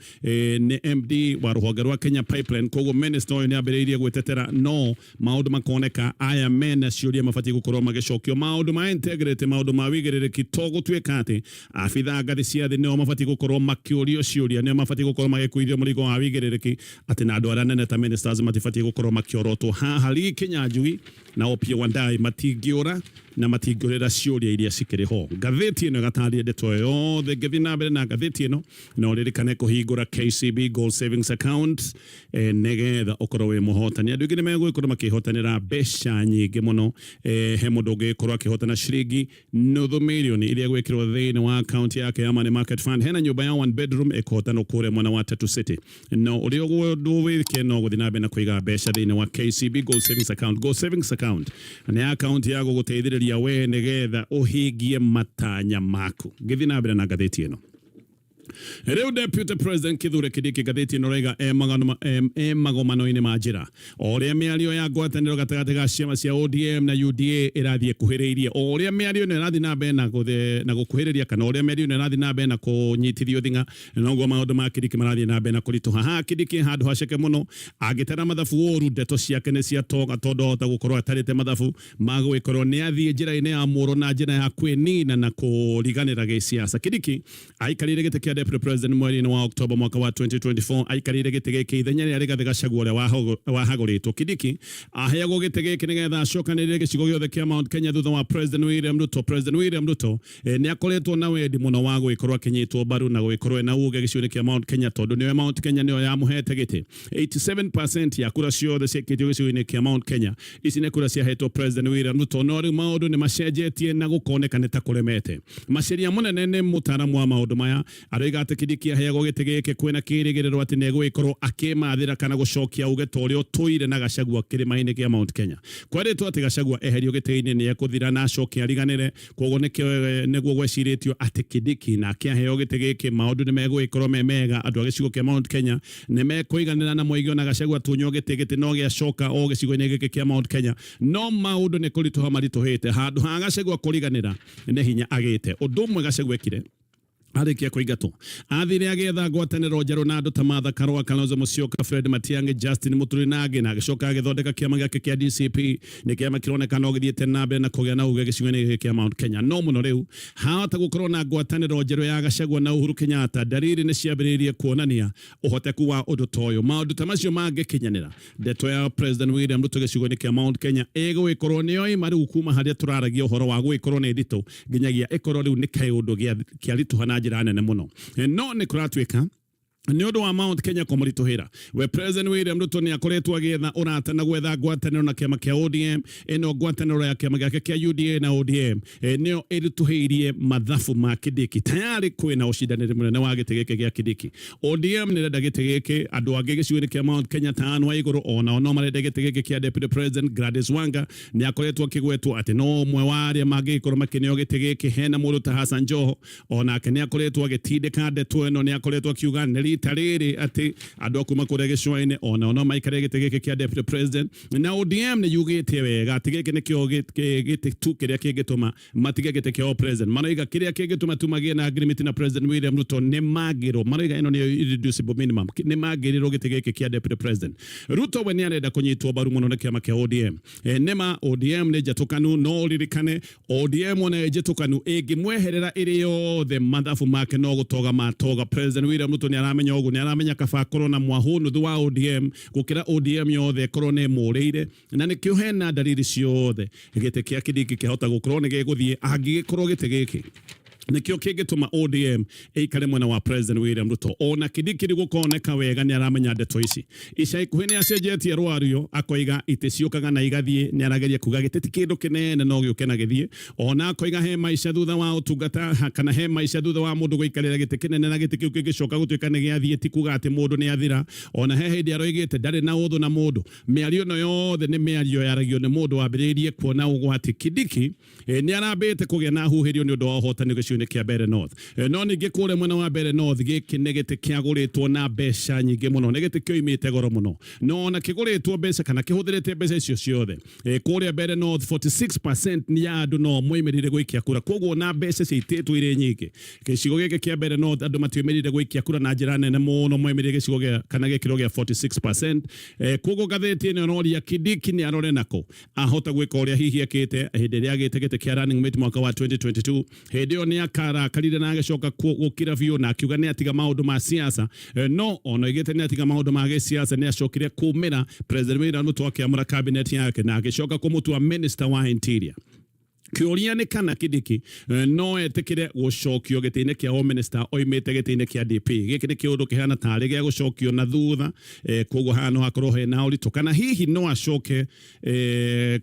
nĩ MD wa rũhonge rwa Kenya Pipeline. Koguo minister ũyũ nĩ ambĩrĩirie gwĩtetera, no maũndũ makoneka aya mena ciũria mabatiĩ gũkorwo magĩcokio. Maũndũ ma integrity, maũndũ ma wĩigĩrĩrĩki, to gũtuĩka atĩ abithaa ngathĩ cia thĩ nĩo mabatiĩ gũkorwo makĩũrio ciũria, nĩo mabatiĩ gũkorwo magĩkuithio mũrigo wa wĩigĩrĩrĩki, atĩ na andũ arĩa anene ta ministers matibatiĩ gũkorwo makĩorotwo. Haha Lee Kinyanjui na Opiyo Wandayi matingĩũra na matingĩũrĩra ciũria iria cikĩrĩ ho. Ngathĩti ĩno ĩgatarĩria ndeto ĩyo yothe. Ngĩthiĩ na mbere na ngathĩti ĩno, no ũririkane kũhingũra KCB Gold Savings Account nĩgetha ũkorwo wĩ mũhotani. Andũ aingĩ nĩ megũgĩkorwo makĩhotanĩra mbeca nyingĩ mũno. He mũndũ ũngĩgĩkorwo akĩhotana ciringi nuthu mirioni iria gwĩkĩrwo thĩinĩ wa account yake ya Money Market Fund. Hena nyũmba ya one bedroom ĩkũhotanwo kũrĩa mwena wa Tatu City. No ũrĩa ũndũ wĩke no gũthiĩ na mbere na kũiga mbeca thĩinĩ wa KCB Gold Savings Account. Gold Savings Account nĩ account ya gũgũteithĩrĩria we nĩgetha ũhingie matanya maku. Ngĩthiĩ na mbere na ngathĩti ĩno rĩu, Deputy President Kithure Kindiki, ngathĩti ĩno raiga e magomano-inĩ ma njĩra o ũrĩa mĩario ya ngwatanĩro gatagatĩ ga ciama cia ODM na UDA ĩrathiĩ ĩkuhĩrĩirie. O ũrĩa mĩario ĩno ĩrathiĩ na mbere na gũkuhĩrĩria, kana ũrĩa mĩario ĩno ĩrathiĩ na mbere na kũnyitithio thing'a, noguo maũndũ ma Kindiki marathiĩ na mbere na kũritũha. Haha Kindiki handũ haceke mũno, angĩtara mathabu ũru, ndeto ciake nĩ ciatoga, tondũ ahota gũkorwo atarĩte mathabu ma gũgĩkorwo nĩ athiĩ njĩra-inĩ ya mũro na njĩra ya kwĩnina na kũriganĩra gĩsiasa. Kindiki aikarĩire gĩtĩ kĩa Deputy President mweri-inĩ wa Oktoba mwaka wa 2024. Aikarĩire gĩtĩ gĩkĩ ithenya rĩa Rigathĩ Gachagua ũrĩa wahagũrĩtwo. Kindiki aheagwo gĩtĩ gĩkĩ nĩgetha acokanĩrĩre gĩcigo gĩothe kĩa Mount Kenya thutha wa President William Ruto. President William Ruto nĩ akoretwo na wendi mũno wa gũgĩkorwo akĩnyitwo mbaru na gũgĩkorwo ena uge gĩcigo-inĩ kĩa Mount Kenya, tondũ nĩwe Mount Kenya nĩyo yamũhete gĩtĩ. 87% ya kura ciothe ciekĩtio gĩcigo-inĩ kĩa Mount Kenya, ici nĩ kura ciahetwo President William Ruto. No rĩu maũndũ nĩ macenjetie na gũkoneka nĩ ta kũremete. Maceria mũnene nĩ mũtaaramu wa maũndũ maya, aroiga atĩ Kindiki aheagwo gĩtĩ gĩkĩ kwĩna kĩrĩgĩrĩro atĩ nĩ egũgĩkorwo akĩmathĩra kana gũcokia uge ta ũrĩa ũtũire na Gachagua kĩrĩma-inĩ kĩa Mount Kenya. Kwerĩtwo atĩ Gachagua eherio gĩtĩ-inĩ nĩ ekũthira na acoke ariganĩre. Koguo nĩkĩo nĩguo gwecirĩtio atĩ Kindiki nake aheo gĩtĩ gĩkĩ, maũndũ nĩ megũgĩkorwo me mega, andũ a gĩcigo kĩa Mount Kenya nĩ mekũiganĩra na moige ona Gachagua tunywo gĩtĩ, gĩtĩ no gĩacoka o gĩcigo-inĩ gĩkĩ kĩa Mount Kenya. No maũndũ nĩ kũritũha maritũhĩte. Handũ ha Gachagua kũriganĩra, nĩ hinya agĩte. Ũndũ ũmwe Gachagua ekire arĩkia kũingatwo, athire agĩetha ngwatanĩro njerũ na andũ ta Martha Karua, Kalonzo Musyoka, Fred Matiang'i, Justin Muturi na angĩ, na agĩcoka agĩthondeka kĩama gĩake kĩa DCP. Nĩ kĩama kĩroneka no gĩthiĩte na mbere na kũgĩa na uge gĩcigo-inĩ gĩkĩ kĩa Mount Kenya. No mũno rĩu hahota gũkorwo na ngwatanĩro njerũ ya Gachagua na Uhuru Kenyatta. Dalili nĩ ciambĩrĩirie kuonania ũhoteku wa ũndũ ta ũyũ. Maũndũ ta macio mangĩkinyanĩra, ndeto ya President William Ruto gĩcigo-inĩ kĩa Mount Kenya ĩgũgĩkorwo nĩyo ĩma rĩu kuma harĩa tũraragia ũhoro wa gũgĩkorwo nĩ nditũ nginyagia ĩkorwo rĩu nĩ kaũndũ kĩaritũha na njĩra nene mũno. No nĩ kũratuĩka nĩ ũndũ wa Mount Kenya kũmũritũhĩra we, President William Ruto nĩ akoretwo agĩetha ũrata na gwetha ngwatanĩro na kĩama kĩa ODM. Ĩno ngwatanĩro ya kĩama gĩake kĩa UDA na ODM nĩyo ĩritũhĩirie mathabu ma Kindiki. Tayari kwĩna ũcindanĩri mũnene wa gĩtĩ gĩkĩ gĩa Kindiki. ODM nĩ ĩrenda gĩtĩ gĩkĩ. Andũ angĩ gĩcigo-inĩ kĩa Mount Kenya ta Anne Waigũrũ onao no marenda gĩtĩ gĩkĩ kĩa Deputy President. Gladys Wanga nĩ akoretwo akĩgwetwo atĩ no ũmwe wa arĩa mangĩgĩkorwo makĩneo gĩtĩ gĩkĩ. Hena mũndũ ta Hassan Joho, onake nĩ akoretwo agĩtindĩka ndeto ĩno, nĩ akoretwo akiuga nĩ rita rĩrĩ atĩ andũ a kuma kũrĩa gĩcũa-inĩ onao no maikare gĩtĩ gĩkĩ kĩa Deputy President. Na ODM nĩ yugĩte wega atĩ gĩkĩ nĩkĩo gĩtĩ tu kĩrĩa kĩngĩtũma matige gĩtĩ kĩa president. Maroiga kĩrĩa kĩngĩtũma tu magĩe na agreement na President William Ruto nĩ magĩrwo, maroiga ĩno nĩyo irreducible minimum, nĩ magĩrĩrwo gĩtĩ gĩkĩ kĩa Deputy President. Ruto we nĩ arenda kũnyitwo mbaru mũno nĩ kĩama kĩa ODM. Nĩma ODM nĩ njatũkanu, no ũririkane ODM ona ĩ njĩtũkanu, ĩngĩmweherera ĩrĩ yothe, mathabu make no gũtoga matoga. President William Ruto nĩ aramenya ũguo, nĩ aramenya kaba akorwo na mwahũ nuthu wa ODM gũkĩra ODM yothe ĩkorwo nĩ ĩmũrĩire. Na nĩkĩo hena dalili ciothe gĩtĩ kĩa Kindiki kĩahota gũkorwo nĩ gĩgũthiĩ, angĩgĩkorwo gĩtĩ gĩkĩ nĩkĩo kĩngĩtũma ODM ĩikare mwena wa President William Ruto. Ona Kindiki rĩu gũkoneka wega nĩ aramenya ndeto ici. Ica ikuhĩ nĩ acenjetie rwario, akoiga itĩ ciũkaga na igathiĩ. Nĩ arageria kuga gĩtĩ ti kĩndũ kĩnene, no gĩũke na gĩthiĩ. Ona akoiga he maica thutha wa ũtungata, kana he maica thutha wa mũndũ gũikarĩra gĩtĩ kĩnene, na gĩtĩ kĩu kĩngĩcoka gũtuĩka nĩ gĩathiĩ ti kuga atĩ mũndũ nĩ athira. Ona he hĩndĩ aroigĩte ndarĩ na ũthũ na mũndũ. Mĩario ĩno yothe nĩ mĩario yaragio nĩ mũndũ wambĩrĩirie kuona ũgwati. Kindiki nĩ arambĩte kũgĩa na huhĩrio nĩ ũndũ wa ũhotani gĩcigo-inĩ. gĩcigo-inĩ kĩa Mbeere North. No ningĩ kũrĩa mwena wa Mbeere North gĩkĩ nĩ gĩtĩ kĩagũrĩtwo na mbeca nyingĩ mũno, nĩ gĩtĩ kĩoimĩte goro mũno, no ona kĩgũrĩtwo mbeca kana kĩhũthĩrĩte mbeca icio ciothe, kũrĩa Mbeere North 46% ya andũ no moimĩrire gũikia kura, koguo na mbeca ciaitĩtwo irĩ nyingĩ gĩcigo gĩkĩ kĩa Mbeere North andũ matiumĩrire gũikia kura na njĩra nene mũno, moimĩrire gĩcigo gĩa kana gĩkĩro gĩa 46%. Koguo ngathĩti ĩno ĩroria Kindiki nĩ arore nako ahota gwĩka ũrĩa hihi ekĩte hĩndĩ ĩrĩa agĩte gĩtĩ kĩa running mate mwaka wa 2022. Hĩndĩ ĩyo nĩ akarakarire na agĩcoka gũkira biũ na akiuga nĩ atiga maũndũ ma siasa. No ona oigĩte nĩ atiga maũndũ ma gĩsiasa, nĩ acokire kumĩra President William Ruto akĩamũra cabinet yake na agĩcoka kũmũtua minister wa interior. Kĩũria nĩ kana Kindiki no etĩkĩre gũcokio gĩtĩ-inĩ kĩa ũminista oimĩte gĩtĩ-inĩ kĩa DP. Gĩkĩ nĩ kĩũndũ kĩhana tarĩ gĩa gũcokio na thutha, koguo haha no hakorwo hena ũritũ, kana hihi no acoke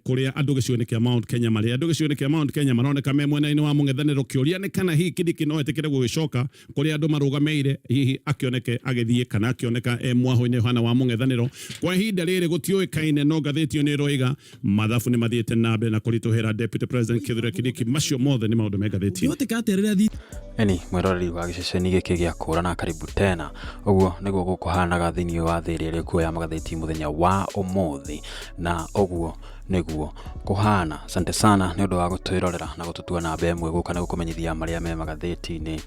kũrĩa andũ gĩcigo-inĩ kĩa Mount Kenya marĩ. Andũ gĩcigo-inĩ kĩa Mount Kenya maroneka me mwena-inĩ wa mũng'ethanĩro. Kĩũria nĩ kana hihi Kindiki no etĩkĩre gũgĩcoka kũrĩa andũ marũgamĩire, hihi akĩoneke agĩthiĩ kana akĩoneka e mwahũ-inĩ ũhana wa mũng'ethanĩro. Kwa ihinda rĩrĩ gũtiũĩkaine, no ngathĩti ĩyo nĩ ĩroiga mathabu nĩ mathiĩte na mbere na kũritũhĩra Deputy President Kithure Kindiki. Macio mothe nĩ maũndũ me ngathĩti-inĩ. Ũngĩhoteka atĩa rĩrĩa Eni mwĩroreri wa gĩceceni gĩkĩ gĩa kũrana, karibu tena. Ũguo nĩguo gũkũhanaga thĩinĩ wa thĩ ĩrĩa ĩrĩ kuo ya magathĩti mũthenya wa ũmũthĩ, na ũguo nĩguo kũhana. Asante sana nĩ ũndũ wa gũtwĩrorera na gũtũtua namba ĩmwe gũka na gũkũmenyithia marĩa me magathĩti-inĩ.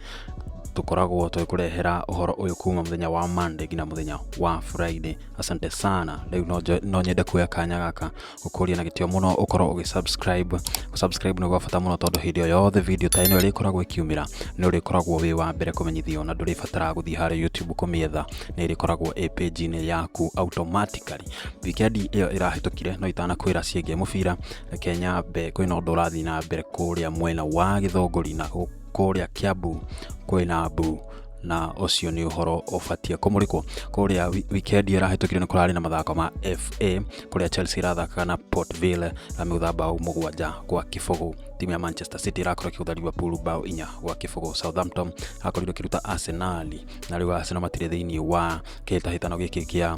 Tũkoragwo tũgĩkũrehera ũhoro ũyũ kuma mũthenya wa Monday nginya mũthenya wa Friday. Asante sana. Rĩu no nyende kuoya kanya gaka gũkũria na gĩtĩo mũno ũkorwo ũgĩ-subscribe. Gũ-subscribe nĩ gwa bata mũno, tondũ hĩndĩ o yothe video ta ĩno ĩrĩkoragwo ĩkiumĩra, nĩ ũrĩkoragwo wĩ wa mbere kũmenyithio, na ndũrĩbataraga gũthiĩ harĩa YouTube kũmĩetha, nĩ ĩrĩkoragwo ĩ page-inĩ yaku automatically. Weekend ĩyo ĩrahĩtũkire, no itanakwĩra ciĩgiĩ mũbira, reke nyambe kwĩna ũndũ ũrathiĩ na mbere kũrĩa mwena wa Gĩthũngũri na kũrĩa Kiambu kwĩna mbu, na ũcio nĩ ũhoro ũbatiĩ kũmũrĩkwo. Kũrĩa weekend ĩyo ĩrahĩtũkire nĩ kũrarĩ na mathako ma FA, kũrĩa Chelsea ĩrathakaga na Port Vale ĩramĩgũtha bao 7-0. Timu ya Manchester City ĩrakorwo ĩkĩgũtha Liverpool bao 4-0. Southampton ĩrakorirwo ĩkĩruta Arsenal, na rĩu Arsenal matirĩ thĩinĩ wa kĩhĩtahĩtano gĩkĩ kĩa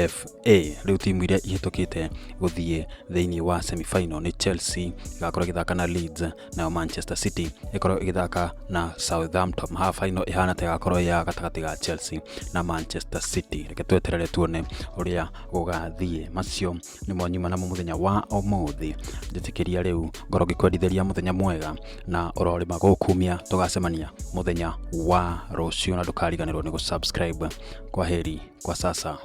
FA. Rĩu timu iria ihĩtũkĩte gũthiĩ thĩinĩ wa semi-final nĩ Chelsea ĩgakorwo ĩgĩthaka na Leeds, nayo Manchester City ĩkorwo ĩgĩthaka na Southampton. Haha final ĩhana ta ĩgakorwo ya gatagatĩ ga Chelsea na Manchester City. Reke tweterere tuone ũrĩa gũgathiĩ. Macio nĩmo nyuma namo mũthenya wa ũmũthĩ. Njĩtĩkĩria rĩu ngorwo ngĩkwendithĩria mũthenya mwega na ũrorĩma gũkumia. Tũgacemania mũthenya wa rũciũ, na ndũkariganĩrwo nĩ gũ-subscribe. Kwa heri kwa sasa.